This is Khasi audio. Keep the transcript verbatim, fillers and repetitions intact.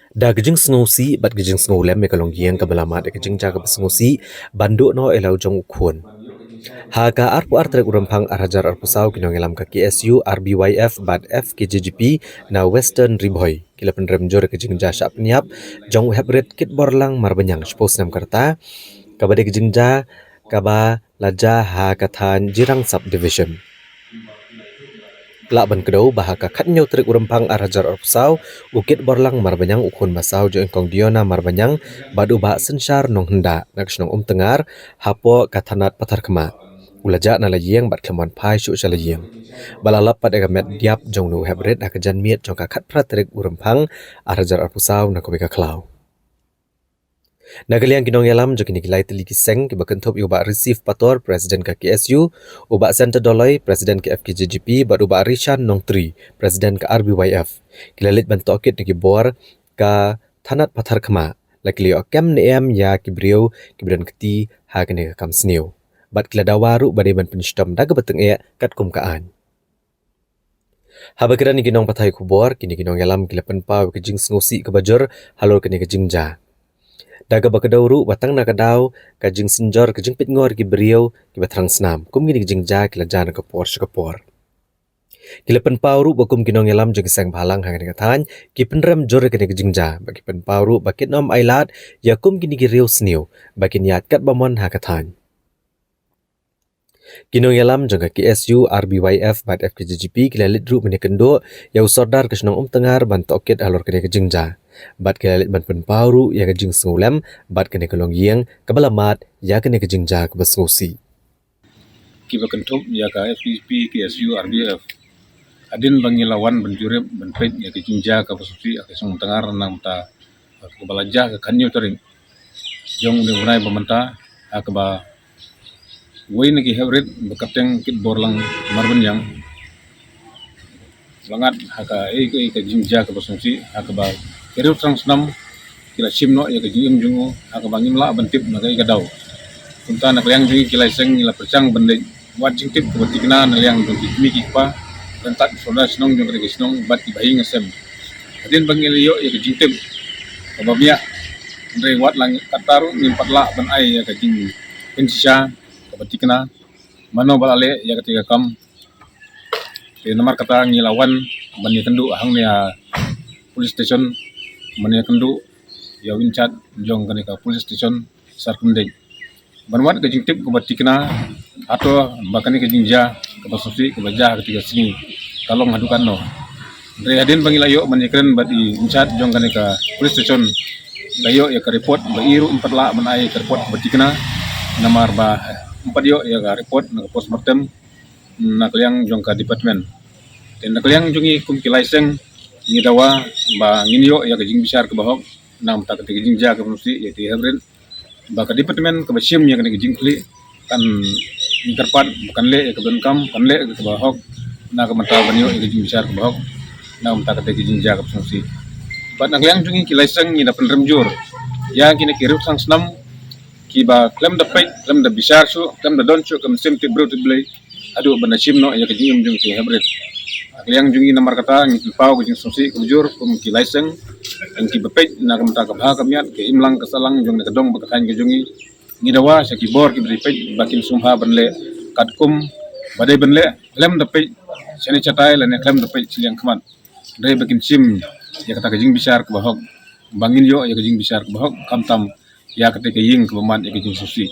Da ka jingsngewsih bad ka jingsngewlem ïa ka longïing kaba la mad ïa ka jingjia kaba sngewsih ban duh noh ïa la u jong u khun. Ha ka arphew ar tarik u Rymphang ar hajar arphew saw, ki nongïalam ka K S U, R B Y F bad F K J G P na Western Ri Bhoi ki la pynrem jur ïa ka jingjia shah pynïap jong u heprit Kitborlang Marbaniang, shiphew snem ka rta, kaba dei ka jingjia kaba la jia ha ka thaiñ Jirang Sub Division. Lah ban kdew ba ha ka khathynñiew tarik u Rymphang ar hajar arphew saw, u Kitborlang Marbaniang, u khun ba saw jong i Kong Diona Marbaniang bad u Bah Synshar Nonghynda na ka shnong Umtyngar, hapoh ka thanat Patharkhmah, u la jah na la ïing bad khlem wan phai shuh sha la ïing. Ba la lap pat ïa ka met diap jong une u heprit ha ka janmiet jong ka khatphra tarik u Rymphang ar hajar arphew saw na kawei ka khlaw. Na ka liang ki nongïalam jong kine ki lai tylli ki seng, kiba kynthup ïa u Bah Receive Pator, President ka K S U, u Bah Center Doloi, President ka F K J G P, bad u Bah Rishan Nongtri, President ka R B Y F, ki la leit ban tohkit na ki bor ka thanat Patharkhmah. La ki la ïoh kem ne em ïa ki briew kiba don kti ha kane ka kam sniew, bad ki la dawa ruh ba dei ban pynshitom da kaba tyngeh katkum ka aiñ. Haba kren ïa ki nongpathai khubor, kine ki nongïalam ki la pynpaw ïa ka jingsngewsih kaba jur halor kane ka jingjia, da kaba kdew ruh ba tang na ka daw ka jingsynjor, ka jingpeitngor ki briew kiba thrang snam kum kine ki jingjia ki la jia na ka por sha ka por. Ki la pynpaw ruh ba kum ki nongïalam jong ki seng bhalang ha kane ka thaiñ, ki pynrem jur ïa kane ka jingjia, ba ki pynpaw ruh ba kin ym ailad ïa kum kine ki riewsniew ba kin ïaid katba mon ha ka thaiñ. Ki nongïalam jong ka K S U, R B Y F bad F K J G P ki la leit ruh mynne kynduh ïa u Sordar ka shnong Umtyngar ban tohkit halor kane ka jingjia, bad ki la leit ban pynpaw ruh ïa ka jingsngewlem bad kane ka longïing kaba la mad ïa kane ka jingjia kaba sngewsih. Kiba kynthup ïa ka F K J G P, K S U, R B Y F, hadien ba ngi la wan ban jurip ban peit ïa ka jingjia kaba sngewsih ha ka shnong Umtyngar, namar kata kaba la jia ha ka khathynñiew tarik jong une u bnai ba mynta, ha kaba wei na ki heprit ba kyrteng Kitborlang Marbaniang la ngat ha kaei kaei ka jingjia kaba sngewsih, ha kaba ki riewthrang snam ki la shim noh ïa ka jingim jong u, ha kaba ngim lah ban tip na kaei ka daw. Kumta na ka liang jong ngi ki lai seng ngi la pyrshang ban leit wad jingtip kaba thikna na liang jong ki kmie ki kpa, ryngkat u sordar shnong jong kane ka shnong bad ki bahaïing hasem. Hadien ba ngi la ïoh ïa ka jingtip kaba biang, hynrei wat la katta ruh ngim pat lah ban ai ïa ka jingpynshisha kaba thikna mano ba la leh ïa kata ka kam. Te namar kata ngi la wan ban ïakynduh hangne ha police station, ban ïakynduh ïa u in charge jong kane ka police station, Sar Kynrad, ban wad ka jingtip kaba thikna hato ba kane ka jingjia kaba sngewsih kaba jia ha kata ka sngi ka long haduh katno. Hynrei hadien ba ngi la ïoh ban ïakren bad i in charge jong kane ka police station, la ïoh ïa ka report ba i ruh ym pat lah ban ai ka report kaba thikna, namar ba ym pat ïoh ïa ka report na ka postmortem na ka liang jong ka department. Te na ka liang jong ngi kum ki lai seng ngi dawa ba ngin ïoh ïa ka jingbishar kaba hok na ka bynta kata ka jingjia kaba sngewsih ïa kata ka heprit, ba ka department kaba shim ïa kane ka jingkylli kan kyrpad ba kan leh ïa ka donkam, kan leh ïa kaba hok na ka bynta ban ïoh ïa ka jingbishar kaba hok na ka bynta kata ka jingjia kaba sngewsih. Bad na ka liang jong ngi ki lai seng ngi da pynrem jur ïa kine ki riewthrang snam kiba khlem da peit, khlem da bishar shuh, khlem da don shuh ka mynsiem tip briew tip Blei haduh ban da shim noh ïa ka jingim jong ki heprit. Na ka liang jong ngi namar kata ngi pynpaw ka jingsngewsih kaba jur kum ki lai seng, ïa kiba peit na ka bynta ka bha ka miat, ka imlang ka sahlang jong kane ka dong bad ka thaiñ ka jong ngi. Ngi dawa sha ki bor kiba dei peit ba kin sngewbha ban leh katkum ba dei ban leh, khlem da peit shane shatai lane khlem da peit shiliang khmat, hynrei ba kin shim ïa kata ka jingbishar kaba hok, ba ngin ïoh ïa ka jingbishar kaba hok, khamtam ïa kata ka ïing kaba mad ïa ka jingsngewsih.